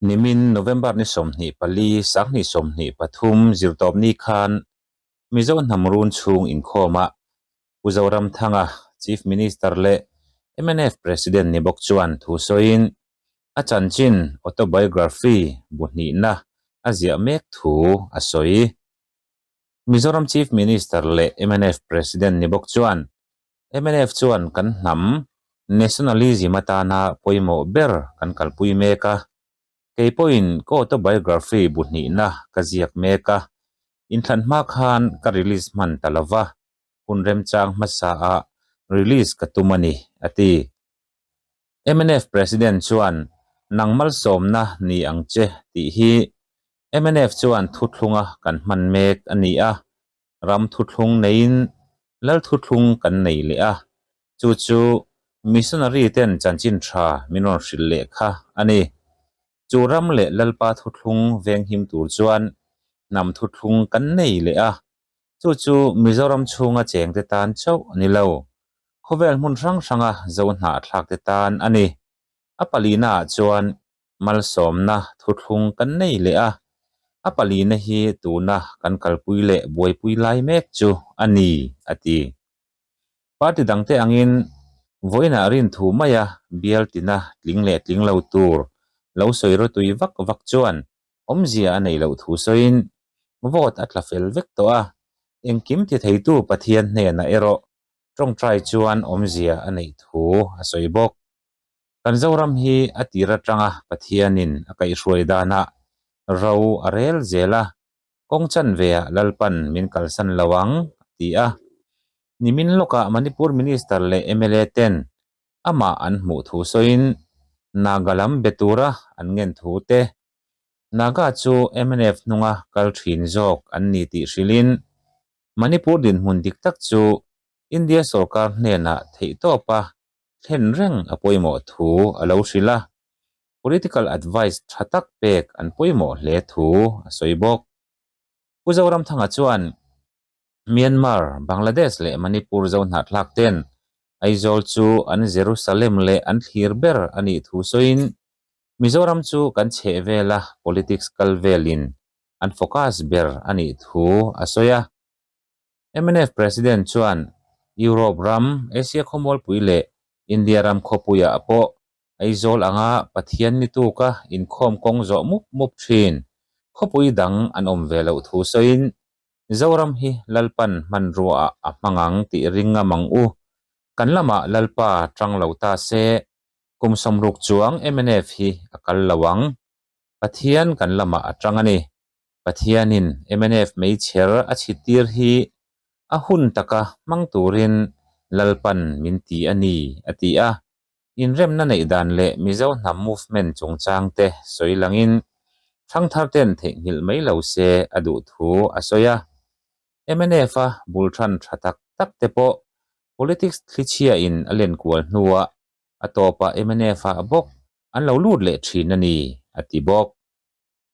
Nimin November ni 24, 2023 zirtawpni khan Mizo hnam run chhung inkhawmah Pu Zoramthanga, Chief Minister leh mnf President ni bawk chuan thu sawiin a chanchin autobiography bu hnihna a ziah mek thu a sawi. Mizoram Chief Minister leh mnf President ni bawk chuan mnf chuan kan hnam nationalism atana pawimawh ber kan kalpui mek a, kei pawhin ka autobiography bu hnihna ka ziak mek a, inthlan hma khan ka release hman ta lova, hun remchang hmasa ah release ka tum a ni, a ti. Mnf President chuan nang malsawmna ni ang che tih hi mnf chuan thuthlunga kan hman mek a ni a, ram thuthlung neiin lal thuthlung kan nei leh a, chu chu missionary ten chanchin tha min rawn hrilh leh kha a ni. Chu ram leh lalpa thuthlung venghim tur chuan hnam thuthlung kan nei leh a, chu chu Mizoram chhunga chengte tan chauh a ni lo, khawvel hmun hrang hranga zo hnahthlakte tan a ni. A palina ah chuan malsawmna thuthlung kan nei leh a, a palina hi tuna kan kalpui leh buaipui lai mek chu a ni, a ti. Party dangte angin vawiinah rinthu maia bial tina tling leh tling lo tur lo sawi rawtui vak vak chuan awmzia a neih loh thu sawiin vote a tla fel vek tawh a, engkim ti theitu Pathian hnenah erawh tawngtai chuan awmzia a neih thu a sawi bawk. Kan Zoram hi a tir atanga Pathianin a kaihhruai danah ro a rel zel a, kawng chanveah Lalpan min kalsan lo ang, a ti a. Nimin lawkah Manipur Minister leh mla ten amah an hmuh thu sawiin Naga lam be tura an ngen thu te, Naga chu mnf hnunga kal thin zawk an ni tih hrilhin Manipur dinhmun dik tak chu India sorkar hnenah theihtawpa thlen reng a pawimawh thu a lo hrilh a, political advice tha tak pek an pawimawh hle thu a sawi bawk. Pu Zoramthanga chuan Myanmar, Bangladesh leh Manipur zohnahthlak ten Aizawl chu an Jerusalem leh an thlir ber a nih thu sawiin Mizoram chu kan chheh vela politics kal velin an focus ber a nih thu a sawi a. Mnf President chuan Europe ram, Asia khawmualpui leh India ram khawpuiah pawh Aizawl anga Pathian ni tuka inkhawm kawng zawh mup mup thin khawpui dang an awm ve loh thu sawiin Zoram hi Lalpan hmanruaah a hmang ang tih ring ngam ang u. Kan lamah Lalpa tang lo ta se kum 60 chuang mnf hi a kal lo ang. Pathian kan lamah a tang a ni. Pathianin mnf meichher a chhitir hi a hun taka hmang turin Lalpan min ti a ni, a ti a. Inremna neih dan leh Mizo hnam movement chungchang te sawi langin thangthar ten theihnghilh mai lo se a duh thu a sawi a. Mnf a bul than tha tak tak te pawh politics thlichhiain a len kual hnuah a tawpah mnf ah bawk an lo lut leh thin a ni, a ti bawk.